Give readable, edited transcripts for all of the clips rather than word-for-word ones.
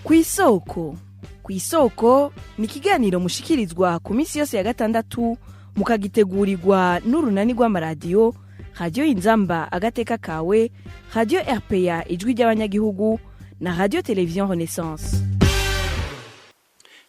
Kw'isoko. Kw'isoko ni ikiganiro mushikirizwa ku minsi yose ya gatandatu, mukagitegurirwa n'urunani rw'amaradiyo Radiyo Inzamba Agateka Kawe, Radiyo RPA Ijwi ry'Abanyagihugu na Radiyo Televiziyo Renaissance.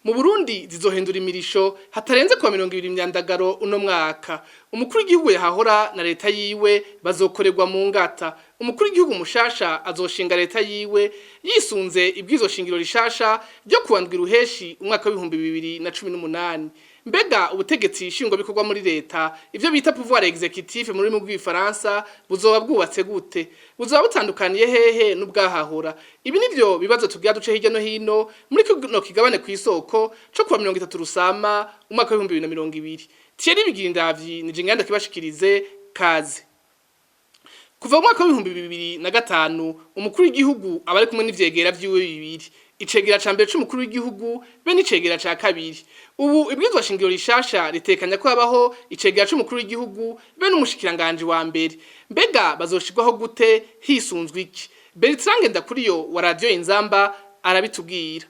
Mu Burundi zizohindura imirisho hatarenze kuwa 20 Myandagaro uno mwaka. Umukuru w'igihugu yahahora na leta yiwe bazokorerwa mu ngata. Umukuru w'igihugu mushasha azoshinga leta yiwe yisunze ibwizo shingiro rishasha ryo kuwandwa Ruheshi umwaka w'2018. Mbega ubutegetsi bikorwa muri leta, ivyo bita pouvoir exécutif mu rurimi rw'igifaransa, buzoba bwubatse gute? Buzoba butandukaniye hehe n'ubwahahora? Ibi nivyo bibazo tugira duce hirya no hino muri kino kigabane Kw'isoko co kuwa 30 Rusama umwaka w'2020. Thierry Bigirindavyi nije nganda kibashikirize. Kaze. Kuva mu mwaka w'2005, umukuru w'igihugu aba ari kumwe n'ivyegera vyiwe bibiri, icegera ca mbere c'umukuru w'igihugu be n'icegera ca kabiri. Ubu ibwirizwa shingiro rishasha ritekanya ko habaho icegera c'umukuru w'igihugu be n'umushikiranganje wa mbere. Mbega bazoshirwaho gute, hisunzwe iki? Bertrand Ngendakuriyo wa Radio Inzamba arabitubwira.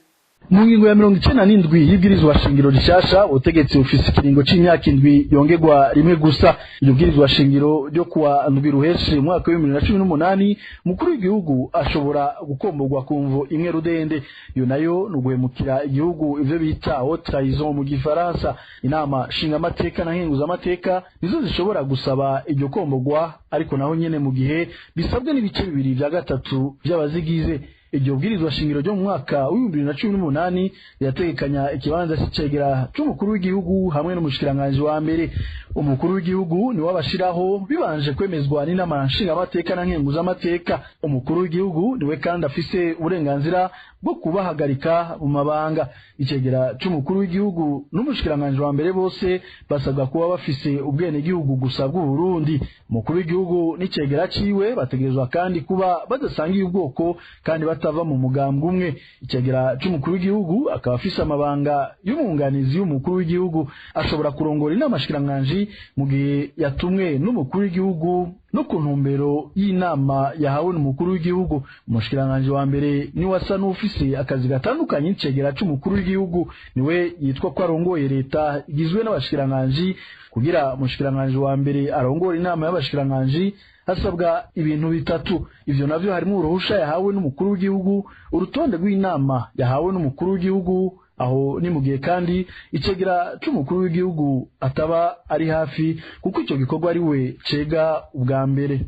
Mu ngingo ya 97 y'ibwirizwa shingiro rishasha, ubutegetsi bufise ikiringo c'imyaka 7 yongerwa rimwe gusa. Iryo bwirizwa shingiro ryo kuwa 7 Ruheshi mu mwaka w'2018, umukuru w'igihugu ashobora gukomborwa ku mvo imwe rudende. Iyo nayo ni uguhemukira igihugu, ivyo bita haute trahison mu gifaransa. Inama nshingamateka na nkenguzamateka nizo zishobora gusaba iryo komborwa, ariko naho nyene mu gihe bisabwe n'ibice bibiri vya gatatu vy'abazigize. Iryo bwirizwa shingiro ryo mu mwaka w'2018 rirategekanya ikibanza c'icegera c'umukuru w'igihugu hamwe n'umushikiranganji wa mbere. Umukuru w'igihugu niwe abashiraho bibanje kwemezwa n'inama nshingamateka na nkenguzamateka. Umukuru w'igihugu niwe kandi afise uburenganzira bwo kubahagarika mu mabanga. Icegera c'umukuru w'igihugu n'umushikiranganji wa mbere bose basabwa kuba bafise ubwenegihugu gusa bw'u Burundi. Umukuru w'igihugu n'icegera ciwe bategerezwa kandi kuba badasangiye ubwoko kandi batava mu mugambwe umwe. Icegera c'umukuru w'igihugu akaba afise amabanga y'umwunganizi w'umukuru w'igihugu. Ashobora kurongora inama shikiranganji mu gihe yatumwe n'umukuru w'igihugu no ku ntumbero y'inama yahawe n'umukuru w'igihugu. Umushikiranganji wa mbere niwe asa n'ufise akazi gatandukanye n'icegera c'umukuru w'igihugu. Niwe yitwa ko arongoye leta igizwe n'abashikiranganji. Kugira umushikiranganji wa mbere arongore inama y'abashikiranganji hasabwa ibintu bitatu. Ivyo navyo harimo uruhusha yahawe n'umukuru w'igihugu, urutonde rw'inama yahawe n'umukuru w'igihugu, aho ni mu gihe kandi icegera c'umukuru w'igihugu ataba ari hafi, kuko ico gikorwa ari we cega ubwa mbere.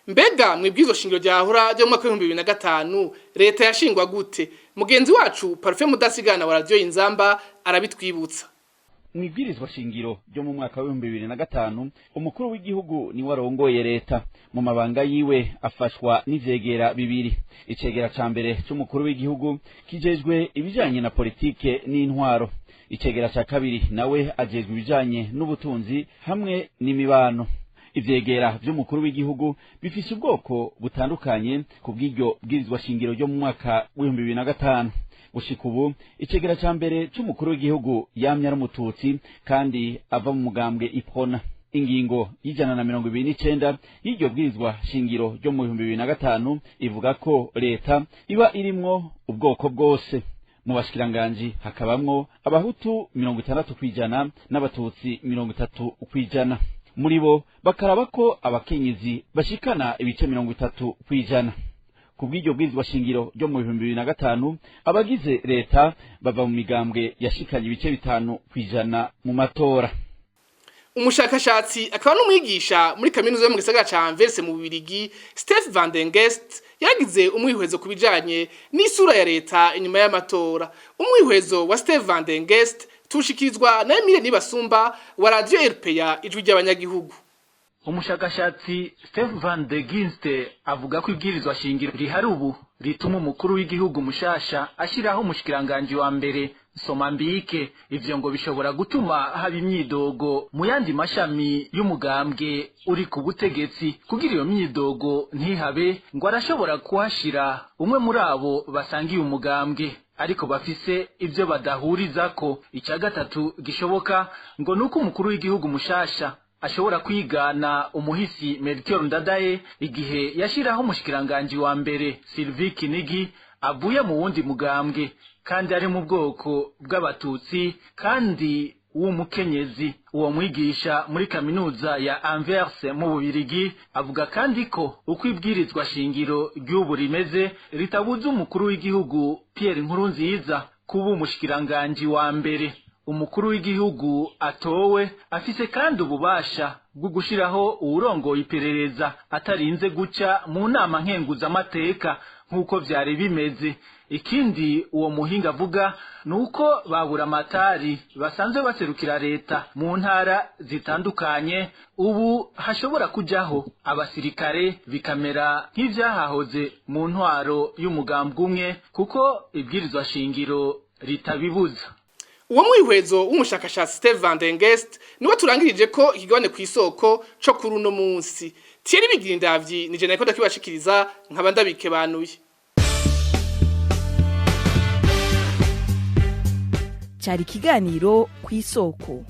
Mbega mwibwizo shingiro ryahora ryo mu mwaka w'2005, leta yashingwa gute? Mugenzi wacu Parfait Mudasigana wa Radio Inzamba arabitwibutsa. Mwibwirizwa shingiro ryo mu mwaka w'2005, umukuru w'igihugu niwe arongoye leta. Mu mabanga yiwe afashwa n'ivyegera bibiri. Icegera ca mbere c'umukuru w'igihugu kijejwe ibijanye na politike n'intwaro. Icegera ca kabiri nawe ajejwe ibijanye n'ubutunzi hamwe n'imibano. Ivyegera vy'umukuru w'igihugu bifise ubwoko butandukanye ku bw'iryo bwirizwa shingiro ryo mu mwaka w'2005. Gushika ubu, icegera ca mbere c'umukuru w'igihugu yamye ari umututsi kandi ava mu mugambwe Iprona. Ingingo y'129 y'iryo bwirizwa shingiro ryo mu 2005 ivuga ko leta iba irimwo ubwoko bwose. Mu bashikiranganji hakabamwo abahutu 60% n'abatutsi 30%. Muri bo bakaraba ko abakenyezi bashikana ibice 30%. Ku bw'iryo bwirizwa shingiro ryo mu 2005, abagize leta bava mu migambwe yashikanye ibice 5% mu matora. Umushakashatsi akaba n'umwigisha muri kaminuza yo mu gisagara ca Anvers mu Bubirigi, Stef van den Gest, yagize umwihwezo ku bijanye n'isura ya leta inyuma y'amatora. Umwihwezo wa Stef van den Gest tushikirizwa na Emile Nibasumba wa Radio RPA Ijwi ry'Abanyagihugu. Umushakashatsi Stef van de Ginste avuga ko ibwirizwa shingiro rihari ubu rituma umukuru w'igihugu mushasha ashiraho umushikiranganji wa mbere Somambike. Ivyo ngo bishobora gutuma haba imyidogo mu yandi mashami y'umugambwe uri ku butegetsi. Kugira iyo myidogo ntihabe, ngo arashobora kuhashira umwe muri abo basangiye umugambwe ariko bafise ivyo badahurizako. Icya gatatu gishoboka ngo nuko umukuru w'igihugu mushasha ashobora kwigana umuhisi Melchior Ndadaye igihe yashiraho umushikiranganji wa mbere Sylvie Kinigi. Avuye mu wundi mugambwe, kandi ari mu bwoko bw'Abatutsi, kandi w'umukenyezi. Uwo mwigisha muri kaminuza ya Anvers mu Bubirigi avuga kandi ko uko ibwirizwa shingiro ry'ubu rimeze ritabuza umukuru w'igihugu Pierre Nkurunziza kuba umushikiranganji wa mbere. Umukuru w'igihugu atowe afise kandi ububasha bwo gushiraho uwurongoye iperereza atarinze guca mu nama nkenguzamateka nk'uko vyari bimeze. Ikindi uwo muhinga avuga ni uko baburamatari basanzwe baserukira leta mu ntara zitandukanye ubu hashobora kujaho abasirikare, bikamera nk'ivyahahoze mu ntwaro y'umugambwe umwe, kuko ibwirizwa shingiro ritabibuza. Uwo mwihwezo w'umushakashatsi Steve Van den Geest niwe turangirije ko ikigabane ku isoko co kuri uno munsi. Thierry Bigirindavyi nije nariko ndakibashikiriza, nkaba ndabikebanuye. Cyari ikiganiro ku isoko.